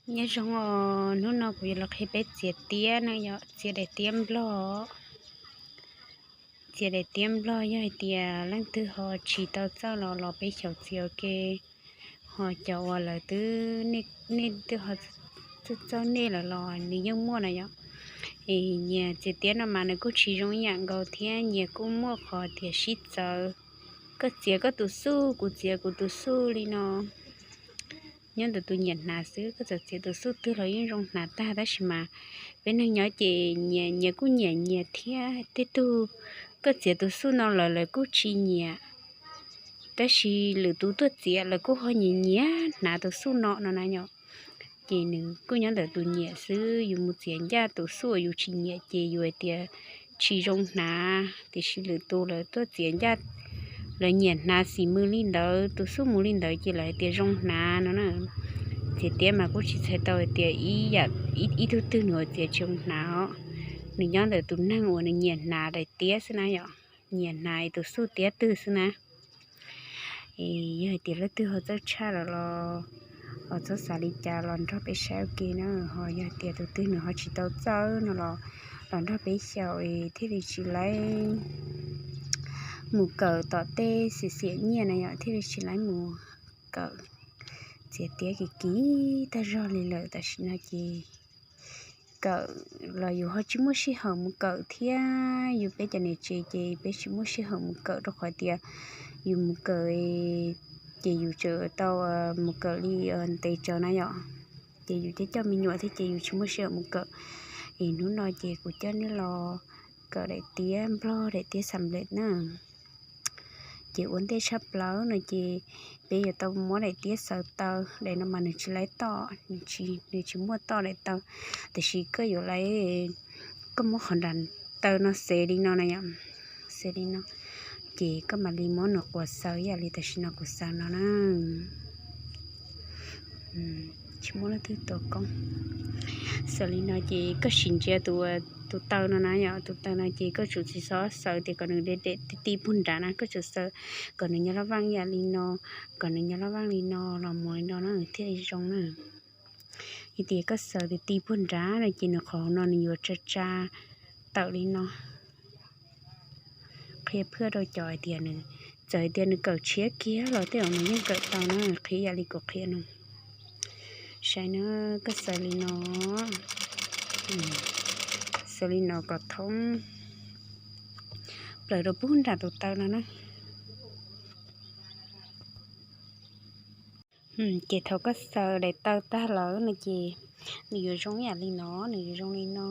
Nyob zoo os, hnub no kuv yuav los qhia peb txiav tiab no yom, txiav daim tiab nplog. Txiav daim tiab nplog yog hais tias leej twg ho tsis tau txawj los los peb xyaum txiav ua ke, ho cov uas lawv twb, nej twb ho txawj txawj nej lawm los nws yeej muaj na yom. Es nyias txiav tiab no mas nws kuj tsis zoo ib yam nkaus thiab nyias kuj muaj qhov tias sib txawv. Koj txiav koj tus xuj, kuv txiav kuv tus xuj li no. Nyob ntawm tus nyiam hnav xwb, koj txawm txiav tus xuj twg los yeej zoo hnav tag, tab sis mas peb neeg nyob ces nyias nyias kuj nyiam nyias thiab. Tej tug koj txiav tus xuj no lawm lawv kuj tsis nyiam, tab sis lwm tus tuaj txiav lawv kuj ho nyiam nyiam hnav tus xuj no no na yom. Ces nws kuj nyob ntawm tus nyiam xwb, yus mus txiav ncaj tus xuj uas yus tsis nyiam ces yus hais tias tsis zoo hnav, tiam sis lwm tus lawv tuaj txiav ncaj, lawv nyiam hnav xim mus li ntawd, tus xuj mus li ntawd ces lawv hais tias zoo hnav no na. Txiav tiab mas kuj tsis txhais tau hais tias ib tug twg nws txiav tsis zoo hnav os. Nws nyob ntawm tus neeg uas nws nyiam hnav daim tiab xwb na yom, nyiam hnav tus xuj tiab twg xwb na. Es yog hais tias leej twg ho txawj tshaj lawm los, los txhob xav li cas los nrog peb saib ua ke na. Ho yog hais tias tus twg nws ho tsis tau txawj no los, los nrog peb xyaum es thiaj li tsis laib mus kawm tom tej xiam xiam nyiaj na yom, thiaj li tsis laib mus kawm. Txiav tiab kiv kiv tag zog li lawm tam sim no ces kawm los yus ho tsis muaj sij hawm mus kawm thiab, yus peb cov niam tsev ces peb tsis muaj sij hawm mus kawm rau qhov tias yus mus kawm ces yus tseem tau mus kawm li ntev tsawv na yom, ces yus coj coj me nyuam thiab ces yus tsis muaj sij hawm mus kawm. Es hnub no ces kuv coj nej los kawm daim tiab nplog, daim tiab xam lem na. Ces ua ntej tshaj plaws no ces peb yuav tau muab daim tiab xaws taw. Daim no mas nws tsis laib toj, nws tsis muaj toj daim taw, tiam sis koj yuav laib, koj muab qhov nram taw no xes li no na yom, xes li no, ces koj mam li muab nws quas xaws ib yam li tam sim no kuv xaws no na. Tsis muaj leej twg tua koob. Xaws li no ces koj sim ntsia tus, tus taw no na yom, tus taw no ces koj tsum tsis txhob xaws tias kom nws deb deb ti ti puag nrad na, koj tsum xaws kom nws nyob loj vaj ib yam li no, kom nws nyob loj vaj li no los mus li no na thiaj li zoo na. Yog tias koj xaws ti ti puag nrad no ces nws qhov no nws yuav tsa tsa tawm li no. Qhia phwj rau cov hais tias nws, txawm hais tias nws kawm tshiab kiag los tej zaum nws yeej kawm tau na, qhia yam li kuv qhia no. Saib na, koj xaws li no, xaws li no kom thoob plaws rau puag nram tus taw no na. Ces thaum koj xaws daim taw tag lawm no ces nws yuav zoo ib yam li no, nws yuav zoo li no.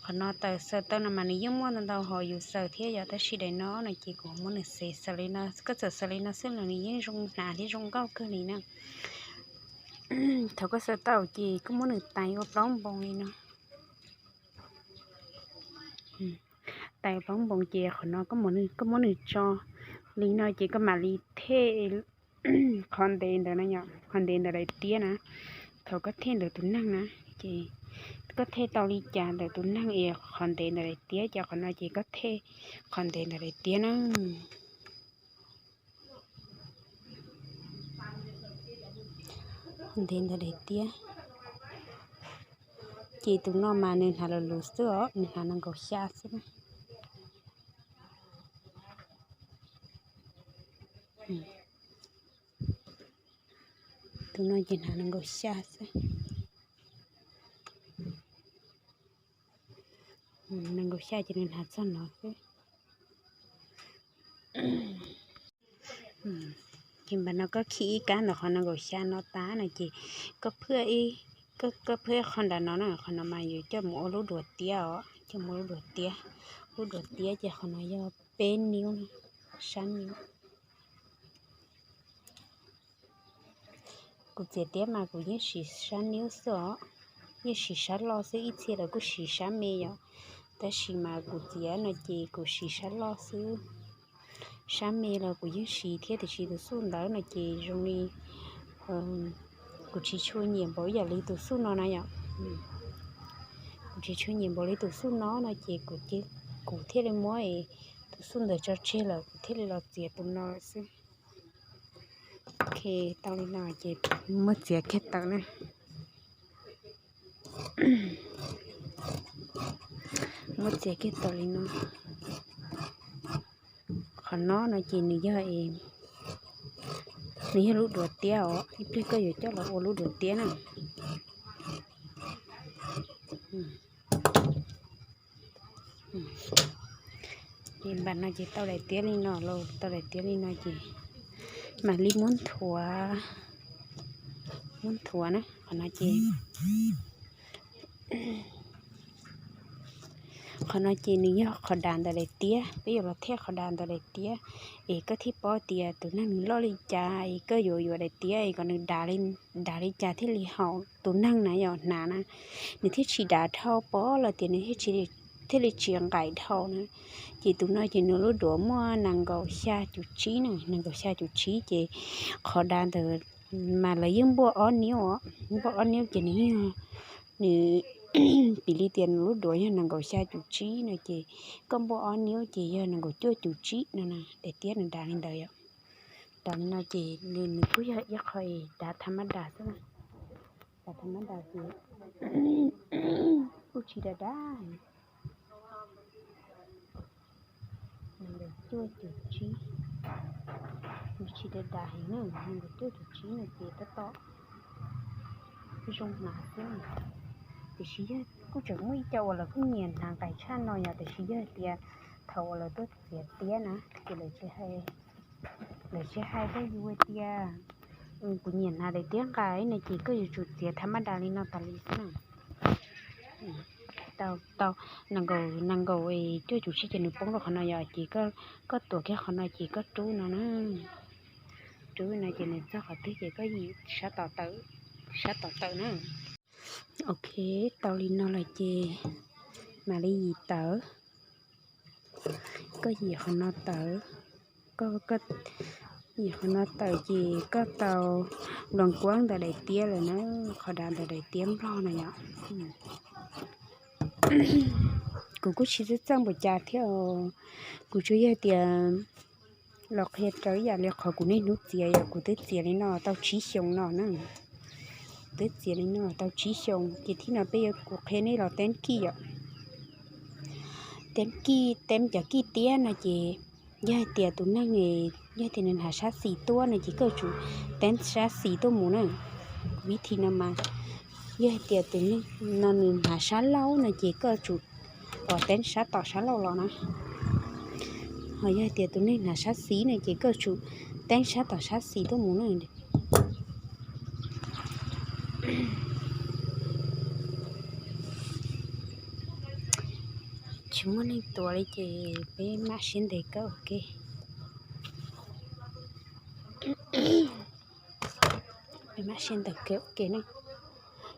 Qhov no taw xaws taw no mas nws yeej muaj ntau ntau hauv yus xaws thiab yom, tab sis daim no no ces kuv muab nws xes xaws li no, koj txawm xaws li no xwb los nws yeej zoo hnav thiab zoo nkauj kawg li na. Thaum koj xaws tau ces koj muab nws tais ua plaub npoos li no. Tais ua plaub npoos ces qhov no koj muab nws tso li no ces koj mam li thej qhov ntev ntawd na yom, qhov ntev ntawd daim tiab na. Thaum koj thej ntawm tus neeg na, ces koj thej tau li cas ntawm tus neeg es qhov ntev ntawd daim tiab, ces qhov no ces koj thej qhov ntev ntawd daim tiab na. Ntev ntawd daim tiab. Ces tus no mas nws hnav lus lus xwb os, nws hnav nees nkaum xya xwb. Tus no ces hnav nees nkaum xya xwb. Nees nkaum xya ces nws hnav txog no xwb. Ces npam no koj khij ib kab ntawm qhov nees nkaum xya no tas no ces koj phwj, koj phwj qhov nram no na, qhov no mas yus coj mus ua lub duav tiab os, coj mus ua lub duav tiab. Lub duav tiab ces qhov no yog peb niub, sab niub. Kuv txiav tiab mas kuv yeej siv sab niub xwb os, yeej siv sab loj xwb, ib txhia lawv kuj siv sab me yom, tab sis mas kuv txiav no ces kuv siv sab loj xwb. Sab me los kuv yeej siv thiab, tiam sis tus xuj ntawd no ces zoo li kuv tsis tshua nyiam npaum ib yam li tus xuj no na yom. Kuv tsis tshua nyiam npaum li tus xuj no no ces kuv thiaj li muab tus xuj ntawd tso tseg lawm, kuv thiaj li los txiav tus no lawm xwb. Ok, tau li no ces muab txiav kiag tawm na. Muab txiav kiag tau li no. Qhov no no ces nws yog, nws yog lub duav tiab os, ib pliag koj yuav coj los ua lub duav tiab na. Ces npam no ces tau daim tiab li no los, tau daim tiab li no ces mam li muab nthuav, muab nthuav na. Qhov no ces, qhov no ces nws yog qhov dav ntawm daim tiab, peb yuav los thiaj qhov dav ntawm daim tiab, es koj thiaj paub tias tus neeg nws loj li cas, es koj yuav yuav daim tiab es kom nws dav li, dav li cas thiaj li haum tus neeg na yom, hnav na, nws thiaj tsis dav dhau pob los tias nws thiaj li tsis nqaim dhau na. Ces tus no ces nws lub duav muaj nees nkaum xya cum tsib na, nees nkaum xya cum tsib ces qhov dav ntawd mas lawv yeej npuaj ob niub os, npuaj ob niub ces nws yeej, nws, piv li tias nws lub duav yog nees nkaum xya cum tsib no ces koj npuaj ob niub ces yog nees nkaum cuaj cum tsib no na, daim tiab nws dav li ntawd yom. Dav li no ces nws, nws kuj yog ib qho dav tha mab das xwb na. Dav tha mab das ces kuj tsis dav dav, nees nkaum cuaj cum tsib, nws tsis dav dav heev na, nees nkaum cuaj cum tsib no ces tab tom zoo hnav xwb. Tiam sis yog kuj tseem muaj ib co uas lawv kuj nyiam hnav nqaim tshaj no yom, tiam sis yog tias thaum uas lawv tuaj txiav tiab na ces lawv tsis hais, lawv tsis hais rau yus tias kuv nyiam hnav daim tiab nqaim no ces koj yuav tsum txiav tha mab das li no tas li xwb na. Tau, tau, nees nkaum, nees nkaum cuaj cum tsib ces nws poob rau qhov no yom, ces koj tuav kiag qhov no ces koj rub no na. Rub no ces nws txog qhov twg ces koj yim sab tom tawm, sab tom tawm na. Ok, tau li no lawm ces mam li yim tawm. Koj yim qhov no tawm, koj, koj yim qhov no tawm ces koj tau nploos kuab ntawm daim tiab lawm na, qhov dav ntawm daim tiab nplog na yom. Kuv kuj tsis txawj txawj npaum cas thiab, kuv tsuas yog tias los qhia rau ib yam li qhov kuv niaj hnub txiav yom, kuv twb txiav li no tau tsib xyoos no na. Kuv twb txiav li no tau tsib xyoos ces thib no peb yuav, kuv qhia nej los teeb kij yom. Teeb kij, teeb cov kij tiab no ces yog hais tias tus neeg, yog tias nws hnav sab xis tuaj no ces koj tsum teeb sab xis tuaj mus na. Vib thi no mas yog hais tias tus neeg no nws hnav sab laug no ces koj tsum teeb sab tom sab laug los na. Ho yog hais tias tus neeg hnav sab xis no ces koj tsum teeb sab tom sab xis tuaj mus na. Tsis muaj neeg tuav li ces peb maj siab ntes kawg ua ke. Peb maj siab ntes kawg ua ke na.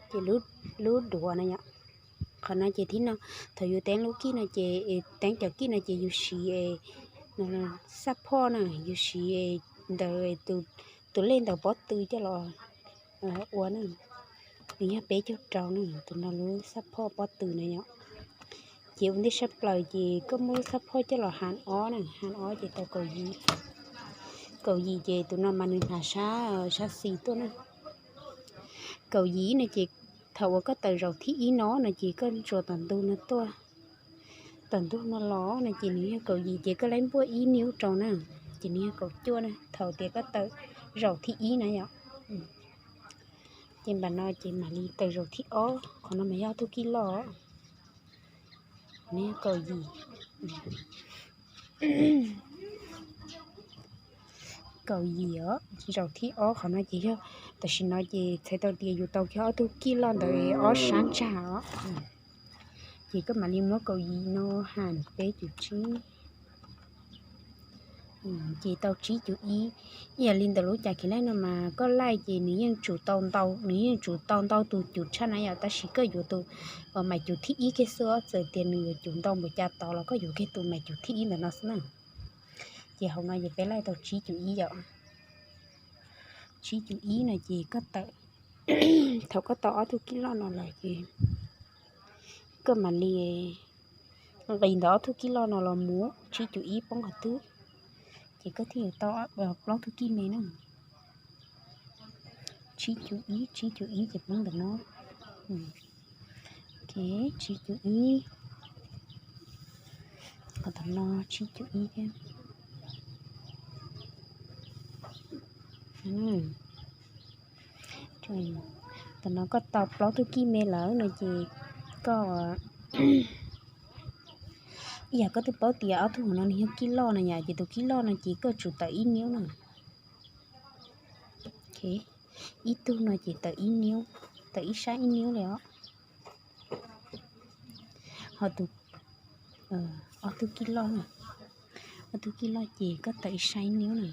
Ces lub duav na yom, qhov no ces thib no, thaum yus teeb lub kij no ces, teeb cov kij no ces yus siv xab phoj na, yus siv ntawd tus lej ntawm pob tw coj los ua na. Nws yog peb caug rau na, tus no lub xab phoj pob tw na yom. Ces ua ntej sab plaws ces koj muab lub xab phoj coj los has ob na, has ob ces tau kaum yim. Kaum yim ces tus no mas nws hnav sab, sab xis tuaj na. Kaum yim no ces thaum uas koj tawm zaum thib ib no no ces koj ntsuas tom ntug no tuaj, tom ntug no los no ces nws yog kaum yim ces koj laib npuaj ib niub rau na, ces nws yog kaum cuaj na, thaum tias koj tawm zaum thib ib na yom. Ces npam no ces mam li tawm zaum thib ob, qhov no mas yog ob tug kij loj, nws yog kaum yim. Kaum yim os, zaum thib ob qhov no ces yog, tam sim no ces txhais tau tias yus tau kiag ob tug kij loj ntawd ob sab ntsag os. Ces koj mam li muab kaum yim no has peb cum tsib, ces tau tsib cum ib. Ib yam li ntawm lub cas khiv laij no mas koj laij ces nws yeej tsum tau ntau, nws yeej tsum tau ntau tus cum tshaj na yom, tab sis koj yuav tus mas cum thib ib kiag xwb, txawm tias nws yuav cum ntau npaum cas tod los koj yuav kiag tus mas cum thib ib ntawm no xwb na. Ces hauv no ces peb laij tau tsib cum ib yom. Tsib cum ib no ces koj tawm, thaum koj tau ob tug kij loj no lawm ces koj mam li nqis ntawm ob tug kij loj no los mus tsib cum ib poob qhov twg, ces koj thiaj yuav tau plaub tug kij me na. Tsib cum ib, tsib cum ib ces poob ntawm no. Tsib caug ib, qhov tom no tsib caug ib thiab. Tam no koj tau plaub tug kij me lawm no ces koj, ib yam koj twb paub tias ob tug hauv no nws yog kij loj no yom, ces tus kij loj no ces koj tsum tawm ib niub na. Ib tug no ces tawm ib niub, tawm ib sab ib niub li os. Ho tus, ob tug kij loj, ob tug kij loj ces koj tawm ib sab ib niub na.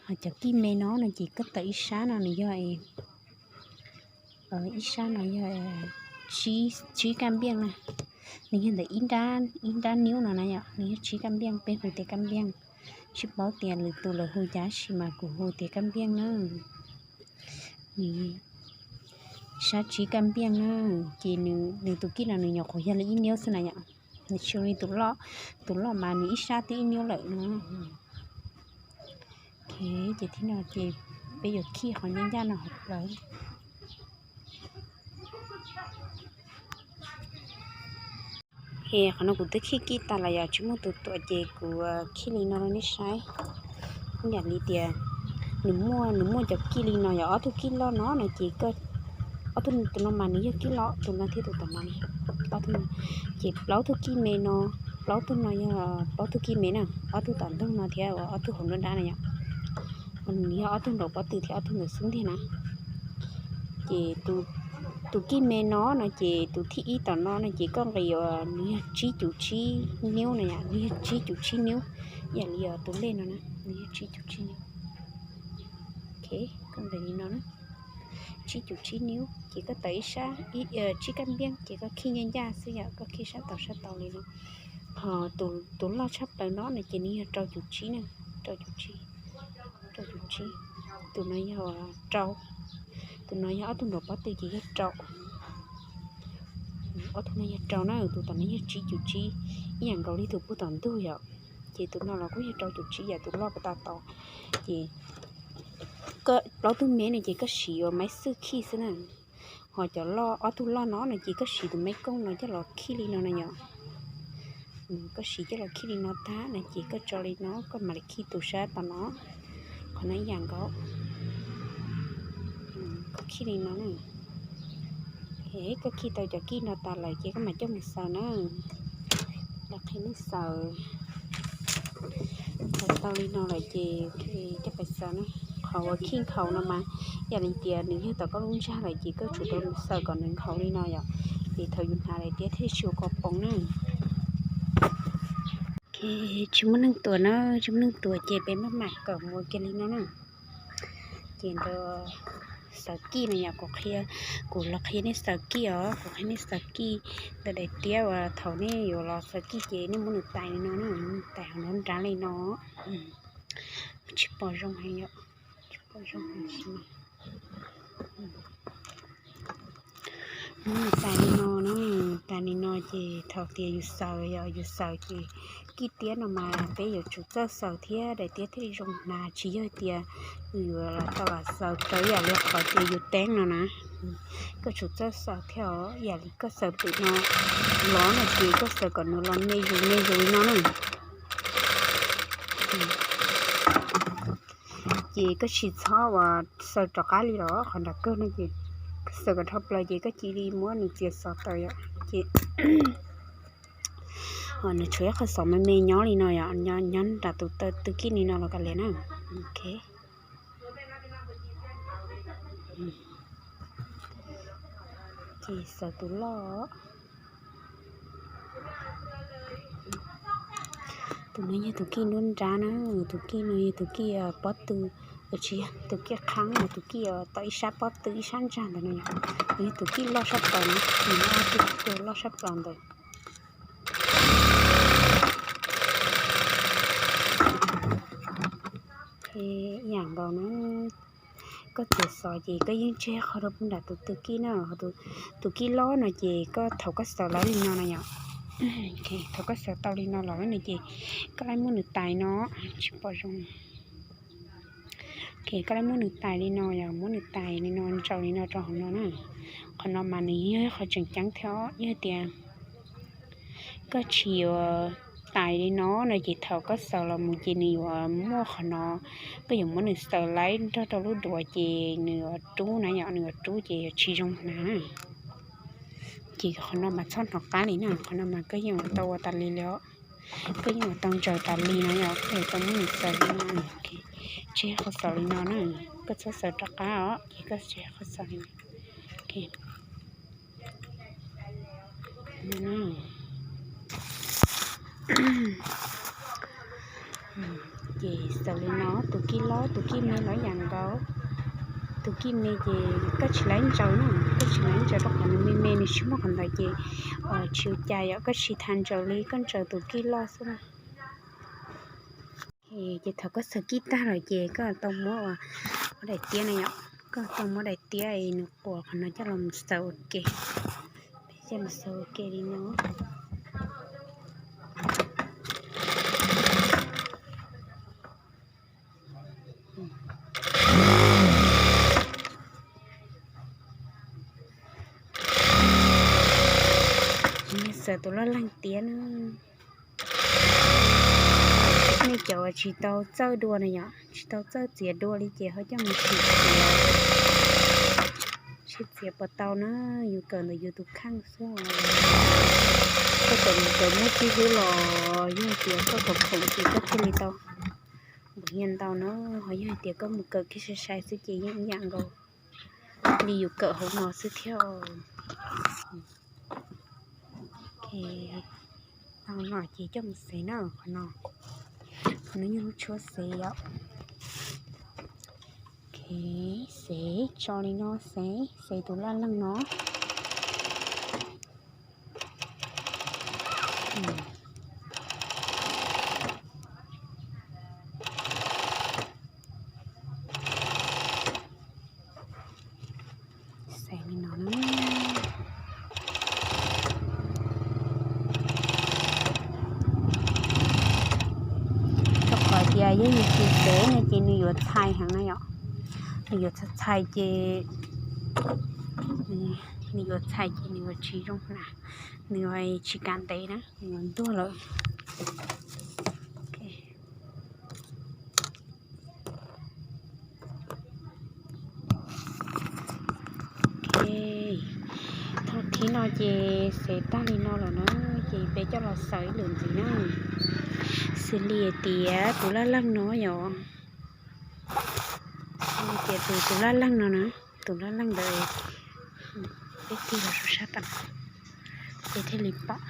Ho cov kij me no no ces koj tawm ib sab no nws yog, ib sab no yog tsib kaj npiaj na. Nws yog ntawm ib nrab niub no na yom, nws yog tsib kaj npiaj, peb hu tias kaj npiaj. Tsis paub tias lwm tus lawv hu cas, tab sis mas kuv hu tias kaj npiaj na. Nws sab tsib kaj npiaj na, ces nws tus kij no nws nyuam qhuav yog li ib niub xwb na yom. Nws tsis zoo li tus loj, tus loj mas nws ib sab twb ib niub lawm no. Ces thib no ces peb yuav khij qhov ncaj ncaj no hauv plawv. Qhov no kuv twb khij kij tas lawm yom, tsis muaj tus tuam ces kuv khij li no rau nej saib. Ib yam li tias nws muaj, nws muaj cov kij li no yom, ob tug kij loj no no ces ob tug, tus no mas nws yog kij loj, tus no thiab tus tom no, ob tug no. Ces plaub tug kij me no, plaub tug no yog plaub tug kij me na, ob tug tom ntug no thiab ob tug hauv nruab nrab na yom. Nws yog ob tug nraum pob tw thiab ob tug ntawm xub ntiag na. Ces tus kij me no no ces tus thib ib tom no no ces koj nqis uas nws yog tsib cum tsib niub no yom, nws yog tsib cum tsib niub. Ib yam li tus lej no na, nws yog tsib cum tsib niub. Koj nqis li no na, tsib cum tsib niub ces koj tawm ib sab, tsib kaj npiaj ces koj khij ncaj ncaj xwb yom, koj khij sab tod sab tod li no. Ho tus loj tshaj plaws no no ces nws yog rau cum tsib na, rau cum tsib, rau cum tsib. Tus no yog rau, tus no yog ob tug nraum pob tw ces yog rau. Ob tug no yog rau na, tus tom no yog tsib cum tsib, ib yam nkaus li tus puag tom ntug yom. Ces tus no los kuj yog rau cum tsib yam tus loj puag ta tod. Ces plaub tug me no ces koj siv ua maiv xwj khij xwb na. Ho cov loj, ob tug loj no no ces koj siv tus maiv kooj no coj los khij li no na yom. Koj siv coj los khij li no tag no ces koj tso li no, koj mam li khij tus sab tom no. Qhov no ib yam nkaus, koj khij li no na. Koj khij tau cov kij no tas lawm ces koj mam coj mus xaws na. Los qhia nej xaws, xaws tau li no lawm ces coj pais xaws na. Qhov uas khij nkhaus no mas yam li tias nws yog tom koj lub ntsag lawm ces koj tsum tau xaws kom nws nkhaus li no yom, ces thaum yus hnav daim tiab thiaj tsis ua koj poob na. Tsis muaj neeg tuam na, tsis muaj neeg tuam ces peb maj mam kawm mus ua kiag li no na. Ces ntawd xaws kij no yom, kuv qhia, kuv los qhia nej xaws kij os, kuv qhia nej xaws kij ntawm daim tiab uas thaum nej yuav los xaws kij ces nej muab nws tais li no na, muab nws tais hauv nruab nrab li no. Tsis pom zoo heev yom, tsis pom zoo heev tsis. Muab nws tais li no na, tais li no ces thaum tias yus xaws yom, yus xaws ces kij tiab no mas peb yuav tsum txawj xaws thiab daim tiab thiaj li zoo hnav, tsis yog tias yus yuav los tau lam xaws raws yam li qhov tias yus teeb no na. Koj tsum txawj xaws thiab os, yam li koj xaws pem no los no ces koj xaws kom nws los me zus me zus li no na. Ces koj tsis txhob uas xaws rov qab li los qhov nram kawg no ces xaws kom dhau plaws ces koj cia li muab nws txiav xov taws yom. Ces nws tshuav ib qho xov me me nyob li no yom, nyob nram tus taw tw kij li no los kav liam na. Ces xaws tus loj. Tus no yog tus kij nruab nrab na, tus kij no yog tus kij pob tw, tsis yog tus kij qhaab, tus kij tom ib sab pob tw ib sab ntsag ntawd no. Nws yog tus kij loj sab plaws na, nws yog tus loj sab plaws ntawd. Ib yam nkaus na, koj txiav xov ces koj yeej tseg qhov rau puag nram tus tw kij na, tus kij loj no ces koj thaum koj xaws lawm li no na yom. Thaum koj xaws tau li no los no ces koj laij muab nws tais no, tsis pom zoo. Ces koj muab nws tais li no, yog muab nws tais li no ntsaws li no rau hauv no na. Qhov no mas nws yog qhov tseem ceeb thiab, yog tias koj tsis yuav tais li no no ces thaum koj xaws los mus ces nws yuav muaj qhov no, koj yuav muab nws xaws laib nrog rau lub duav ces nws yuav rub na yom, nws yuav rub ces yuav tsis zoo hnav na. Ces qhov no mas txhob hnov qab li na, qhov no mas koj yeej ua tau ua tas li lawm, koj yeej ua tau ntsaws tas li na yom, koj yuav tau muab nws xaws li no, tseg qhov xaws li no na, koj txhob xaws rov qab os, ces koj tseg qhov xaws li no. Ces xaws li no, tus kij loj tus kij me los yam nkaus. Tus kij me ces koj tsis laib ntsaws na, koj tsis laib ntsaws rau qhov nws me me nws tsis muaj qhov ntawd ces tsis ua cas yom, koj tsis tas ntsaws li, koj ntsaws tus kij loj xwb na. Ces thaum koj xaws kij tag lawm ces koj tau muab ua daim tiab na yom, koj tau muab daim tiab nws quas qhov no coj los xaws ua ke, coj los xaws ua ke li no. Xaws tus laj leej tiab na. Nej cov uas tsis tau txawj dua na yom, tsis tau txawj txiav dua li ces ho coj mus sim txiav, sib txiav puas tau na, yus kawm ntawm yus tus kheej xwb. Koj kawm mus kawm muaj sib hlub los yog tias koj khoom khoom ces koj thiaj li tau npaum nyiaj ntau na, ho yog tias koj mus kawm kiag sai sai xwb ces yeej ib yam nkaus li yus kawm hauv no xwb thiab. Tau no ces coj mus xev na, qhov no, qhov no yog lub tshuab xev yom. Xev tso li no, xev, xev tus laj leej no. Xev li no na. Rau qhov tias yog yus tsis xev no ces nws yuav txhais heev na yom. Nws yuav txhais txhais ces, nws yuav txhais ces nws yuav tsis zoo na, nws yuav tsis kam ntev na, nws yuav ntuag lawm. Thaum thib no ces xev tag li no lawm na, ces peb coj los xaws ib lwm ntxiv na. Xws li tias tus laj leej no yom, xws li tias tus, tus laj leej no na, tus laj leej ntawd, peb tig los rau sab tod, peb thiaj li pom.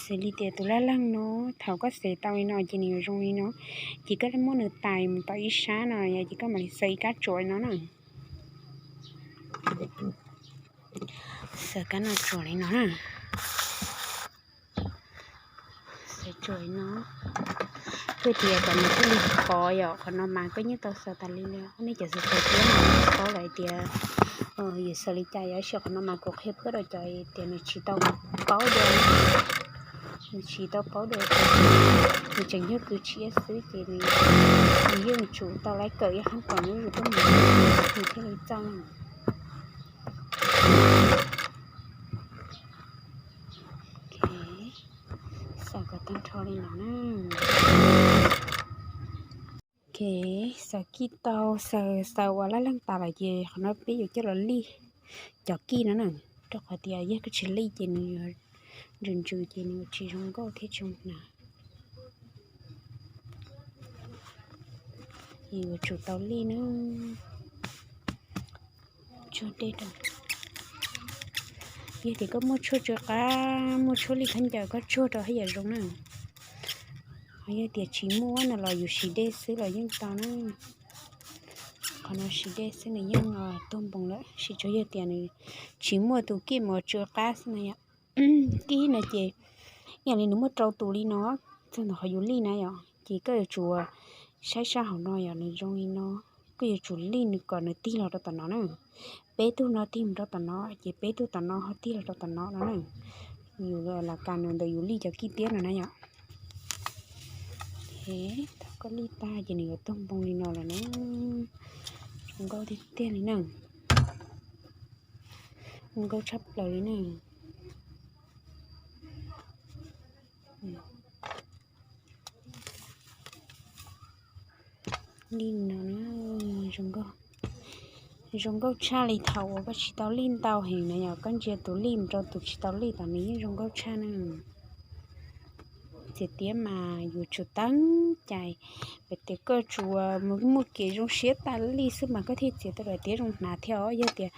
Xws li tias tus laj leej no, thaum koj xev tau li no ces nws yuav zoo li no, ces koj muab nws tais mus tom ib sab no yom, ces koj mam li xaws ib kab tsuam li no na. Xaws kab no tsuam li no na. Xaws tsuam li no, thiaj tias kom nws thiaj li khov yom. Qhov no mas koj yeej tau xaws tas li li, nej cov xaws xaws thiab mas paub lawm tias yus xaws li cas yom, tab sis qhov no mas kuv qhia pab rau cov tias nws tsis tau paub dua, nws tsis tau paub dua, nws tseem yog kwv tshiab xwb ces nws, nws yeej tsum tau lawv kawm ib qhab tom nws zus tuaj mus, nws thiaj li txawj. Xaws kom tag nrho li no na. Ok, xaws kij tau, xaws, xaws ua laj leej tas lawm ces qhov no peb yuav coj los lij cov kij no na, rau qhov tias yog koj tsis lij ces nws yuav ntsws ntsws ces nws yuav tsis zoo nkauj thiab tsis zoo hnav. Yuav tsum tau lij na. Tshuaj dej rau. Yog tias koj muaj tshuaj tsw qab, muaj tshuaj lij khaub ncaws koj tsuag rau haj yam zoo na. Ho yog tias tsis muaj no los yus siv dej xwb los yeej tau na. Qhov no siv dej xwb nws yeej tuag npoos lawm, tsis tsuas yog tias nws tsis muaj tus kij mus tsw qab xwb na yom. Kij no ces ib yam li nws muaj rau tus li no, txog ntawm qhov yus lij na yom, ces koj yuav tsum saib sab hauv no yom, nws zoo li no. Koj yuav tsum lij nws kom nws tig los rau tom no na. Peb tug no tig mus rau tom no ces peb tug tom no ho tig los rau tom no no na. Yus lam kas nws ntawm yus lij cov kij tiab no na yom. Thaum koj lij tag ces nws yuav tuag npoo li no lawm na. Zoo nkauj tiag tiag li na. Zoo nkauj tshaj plaws li na. Li no, zoo nkauj tshaj li. Thaum uas koj tsis tau lij ntau heev na yom, koj ntsia tus lij mus rau tus tsis tau lij tom nws yeej zoo nkauj tshaj na. Txiav tiab mas yuav tsum teeb cai, vim tias koj tsuas muaj kev zoo siab tas li xwb mas koj thiaj txiav tau daim tiab zoo hnav thiab os. Yog tias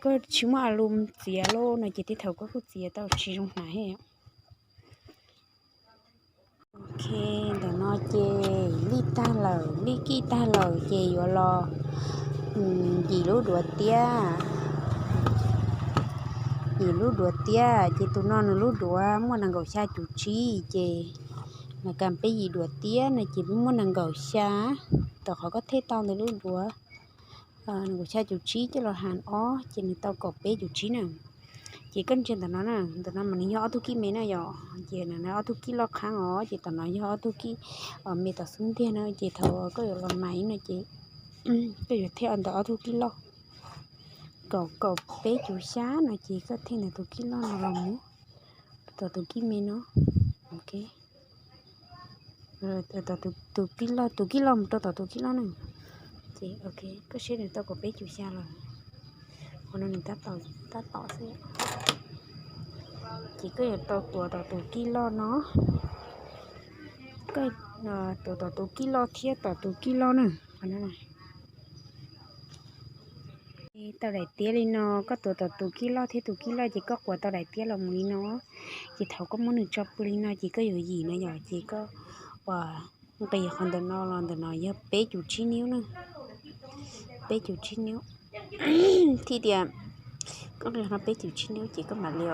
koj tsis muaj a lus txiav lawm no ces tej thaum koj kuj txiav tau tsis zoo hnav thiab. Ok, ntawm no ces lij tag lawm, lij kij tag lawm ces yuav los yim lub duav tiab. Yim lub duav tiab ces tus no nws lub duav muaj nees nkaum xya cum tsib ces, mas kas peb yim duav tiab no ces peb muab nees nkaum xya, tom qhov koj thej tau ntawd lub duav nees nkaum xya cum tsib coj los has ob ces nws tau kaum peb cum tsib na. Ces koj ntsia ntawm no na, ntawm no mas nws yog ob tug kij me na yom, ces nws ob tug kij loj qhab os, ces tom no yog ob tug kij me tom xub ntiag na, ces thaum koj yuav los mais no ces koj yuav thej ntawm ob tug kij loj. Kaum kaum peb cum xya no ces koj thej ntawm tus kij loj no los mus rau tom tus kij me no. Ok. Tus kij loj, tus kij loj mus rau tom tus kij loj na. Ces ok, koj saib nws tau kaum peb cum xya lawm. Qhov no nws tab tom, tab tom xwb. Ces koj yuav tau tuav tom tus kij loj no. Koj tuav tom tus kij loj thiab tom tus kij loj na. Qhov no tau daim tiab li no, koj tuav tom tus kij loj thiab tus kij loj ces koj quav tau daim tiab los mus li no. Ces thaum koj muab nws tso pw li no ces koj yuav yim no yom, ces koj ua nqis qhov ntawm no los ntawm no yog peb cum tsib niub na. Peb cum tsib niub. Thiab tias koj nqis qhov no peb cum tsib niub ces koj mam li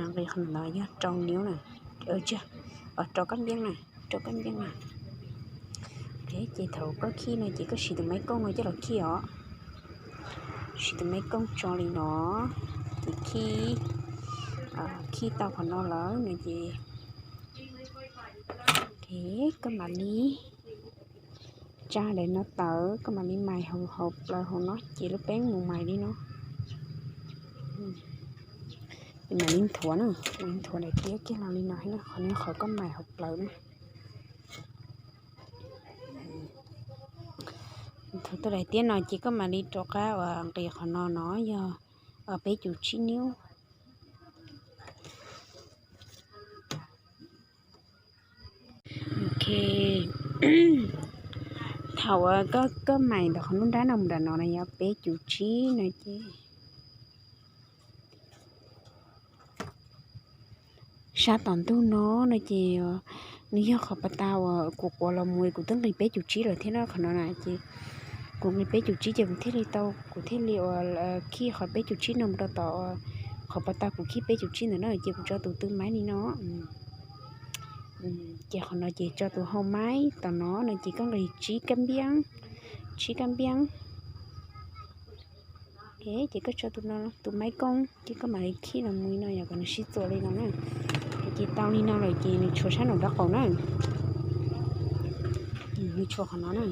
nqis qhov no yog rau niub na. Rau kab npiab na, rau kab npiab na. Ces thaum koj khij no ces koj siv tus maiv kooj no coj los khij os. Siv tus maiv kooj tso li no, ces khij, khij tau qhov no lawm no ces koj mam li tsa daim no tawm, koj mam li mais hauv plaws hauv no ces lub peeb mus mais li no. Ces mam li nthuav na, mam li nthuav daim tiab kiag los li no, qhov no qhov koj mais hauv plaws na. Nthuav tau daim tiab no ces koj mam li rov qab uas nqis qhov no no yog peb cum tsib niub. Ok, thaum uas koj mais ntawm qhov nruab nrab no mus nram no na yog peb cum tsib no ces sab tom ntug no no ces nws yog qhov pas tas uas kuv quav los mus, kuv twb nqis peb cum tsib lawm thiab no, qhov no na ces kuv nqis peb cum tsib ces kuv thiaj li tau, kuv thiaj li uas khij qhov peb cum tsib no mus rau tom qhov pas tas kuv khij peb cum tsib ntawm no ces kuv tso tus tw maiv li no. Ces qhov no ces tso tus hau maiv tom no no ces koj nqis tsib kab npiab, tsib kab npiab. Ces koj tso tus no, tus maiv kooj ces koj mam li khij los mus li no yog kom nws sib txuas li no na. Ces tau li no lawm ces nws tshuav sab nraum nraub qaum na. Nws tshuav qhov no na,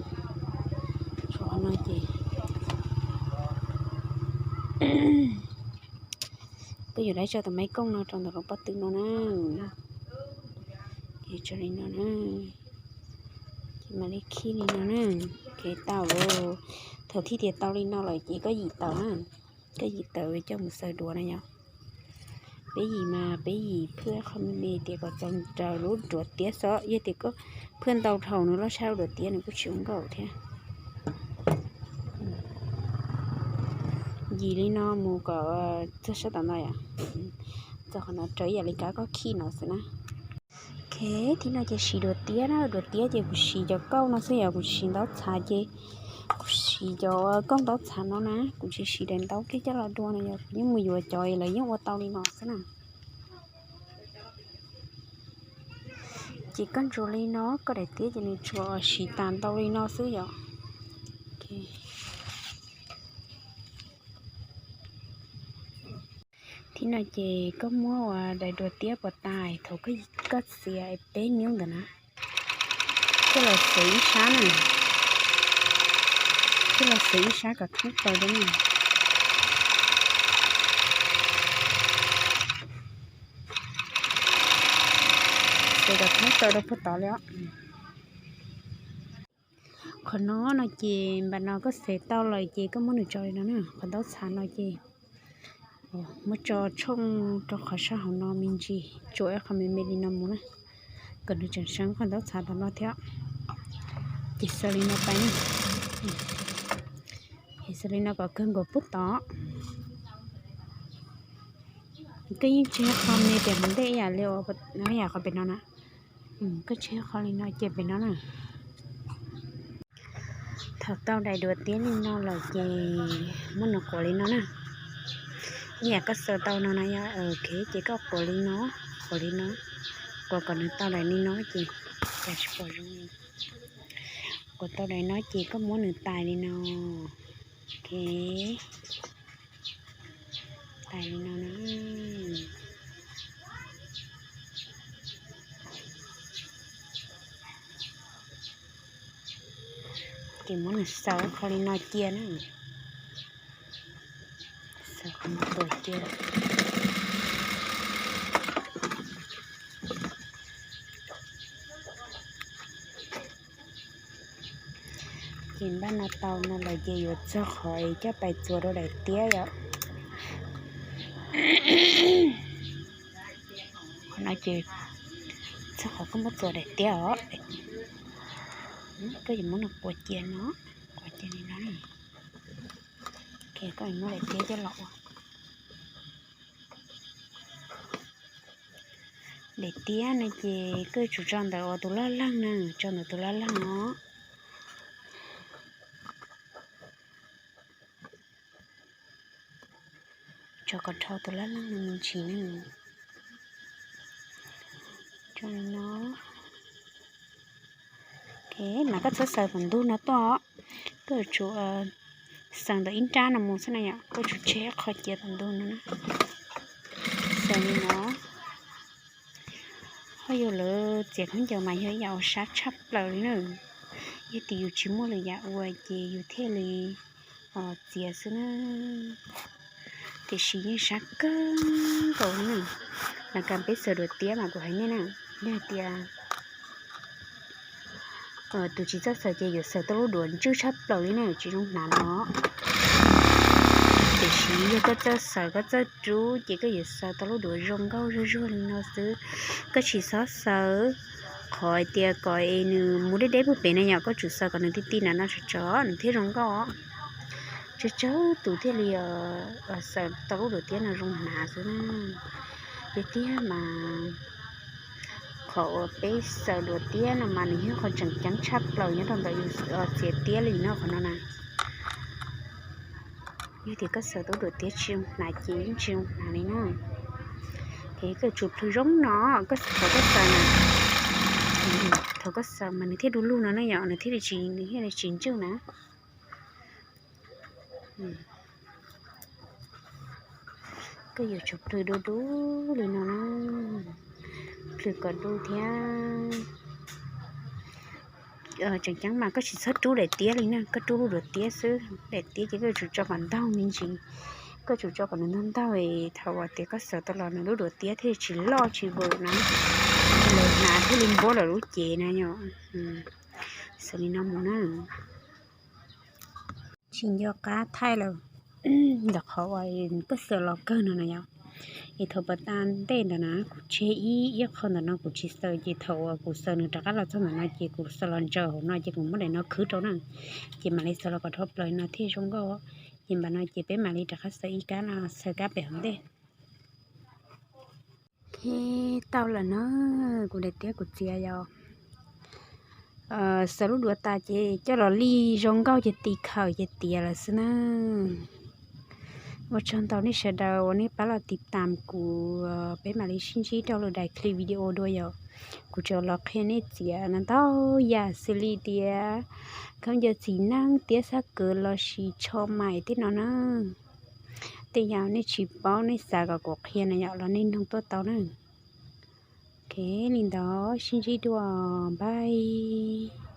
tshuav qhov no ces koj yuav dab tso tus maiv kooj no rau ntawm lub pob tw no na. Ces tso li no na, ces mam li khij li no na. Ces tau, thaum thij tias tau li no lawm ces koj yim tawm na, koj yim tawm coj mus xaws duav na yom. Peb yim mas peb yim phwj qhov me me tias kom txaus raws lub duav tiab xwb, yog tias koj phwj ntau dhau nws loj tshaj lub duav tiab nws kuj tsis ua nkauj thiab. Yim li no mus kom txog sab tom no yom, txog qhov no rau ib yam li kab koj khij no xwb na. Ok, thib no ces siv duav tiab na, duav tiab ces kuv siv cov kauj no xwb yom, kuv tsis siv ntaub txhav ces kuv siv cov kauj ntaub txhav no na, kuv tsis siv daim ntaub kiag coj los dua no yom, kuv yeej mus yuav cov lawv yeej ua tau li no xwb na. Ces koj ntsuas li no, koj daim tiab ces nws tsuas siv tas ntau li no xwb yom. Thib no ces koj muab ua daim duav tiab puas tas, thaum koj txiav peb niub ntawm na, koj los xaws ib sab na, koj los xaws ib sab kom thoob plaws na. Xaws kom thoob plaws rau puag tod li os. Qhov no no ces npam no koj xaws tau lawm ces koj muab nws tso li no na. Qhov ntaub txhav no ces muab tso tshooj rau qhov sab hauv no me ntsis, tsuam ib qho me me li no mus na, kom nws tseem seev qhov ntaub txhav tom no thiab. Ces xaws li no pais na, es xaws li no kom kawg nkaus puag tod. Koj yeej tseg qho me pem hauv ntej ib yam li, ib yam qhov pem no na. Koj tseg qho li no cia pem no na. Thaum tau daim duav tiab li no lawm ces muab nws quav li no na. Ib yam koj xaws tau no na yog, ok, ces koj quav li no, quav li no, quav kom nws tau daim li no ces, cas tsis pom zoo. Quav tau daim no ces koj muab nws tais li no, ok, tais li no na. Ces muab nws xaws qhov li no cia na, xaws qhov no tuag cia. Ces npaj no tau no lawm ces yuav txog qhov coj pais txuas rau daim tiab yom. Qhov no ces txog qhov koj muab txuas daim tiab os. Koj yuav muab nws quav cia no, quav cia li no. Koj yuav muab daim tiab coj los ua. Daim tiab no ces koj yuav tsum tso ntawm uas tus laj leeg na, tso ntawm tus laj leeg os. Tso kom dhau tus laj leeg no me ntsis na. Tso li no. Ok, mas koj txhob xaws tom ntug no tuaj, koj yuav tsum xaws ntawm ib nrab no mus xwb na yom, koj yuav tsum tseg qhov cia tom ntug no na. Xaws li no. Ho yog lawv txiav khaub ncaws mas yog ib yam uas sab tshaj plaws li na. Yog tias yus tsis muaj lwm yam ua ces yus thiaj li txiav xwb na. Tiam sis yeej sab kawg nkaus li na. Lawv kam peb xaws duav tiab mas kuv hais nej na, yog tias tus tsis txawj xaws ces yuav xaws tau lub duav ntswj tshaj plaws li na, tsis zoo hnav no. Tiam sis yog koj txawj xaws koj txawj rub ces koj yuav xaws tau lub duav zoo nkauj zuag zuag li no xwb. Koj tsis txhob xaws qhov hais tias kom es nws mus deb deb puag pem na yom, koj tsum xaws kom nws ti ti nram no tso tso nws thiaj zoo nkauj. Tsawg tsawg tus thiaj li xaws tau lub duav tiab no zoo hnav xwb na. Tiag tiag mas qhov uas peb xaws duav tiab no mas nws yog qhov tseem ceeb tshaj plaws nyob rau ntawm yus txiav tiab li no qhov no na. Yog tias koj xaws tau duav tiab tsis zoo hnav ces yeej tsis zoo hnav li na. Ces koj tsum plhws zoo no, koj thaum koj xaws na, thaum koj xaws mas nws thiaj du lug no na yom, nws thiaj li tsis, nws thiaj li tsis ntswj na. Koj yuav tsum plhws du du li no na, plhws kom du thiab. Tseem ceeb mas koj tsis txhob rub daim tiab li na, koj rub lub duav tiab xwb, daim tiab ces koj yuav tsum tso kom ntaug me ntsis, koj tsum tso kom nws ntaug ntaug es thaum uas tias koj xaws tau los nws lub duav tiab thiaj li tsis loj tsis vwm na, lawv hnav thiaj li npuab lawm lub cev na yom. Xaws li no mus na. Tsis nco qab thaij lawm, ntawm qhov uas koj xaws los kawg no na yom. Es thaum pas tas ntej ntawd na kuv tseg ib, ib qho ntawm no kuv tsis xaws, ces thaum uas kuv xaws nws rov qab los txog ntawm no ces kuv xaws los ntsaws hauv no ces kuv muab daim no khwb rau na, ces mam li xaws los kom dhau plaws no thiaj zoo nkauj. Ces npam no ces peb mam li rov qab xaws ib kab no, xaws kab pem hauv ntej. Ok, tau lawm na, kuv daim tiab kuv txiav yom. Xaws lub duav tas ces coj los lij zoo nkauj ces tis khawm ces tiav lawm xwb na. Ua tsaug ntau nej sawv daws uas nej pab los tiv tam kuv, peb mam li sib ntsib rau lwm daim clip video dua yom. Kuv tsuas los qhia nej txiav no ntau yam xws li tias khaub ncaws txiv neej thiab xab kws lossis tsho maim tej no na. Tej yam nej tsis paub nej xav kom kuv qhia na yom los nej nug tuaj tau na. Ok, li ntawd sib ntsib dua, bye.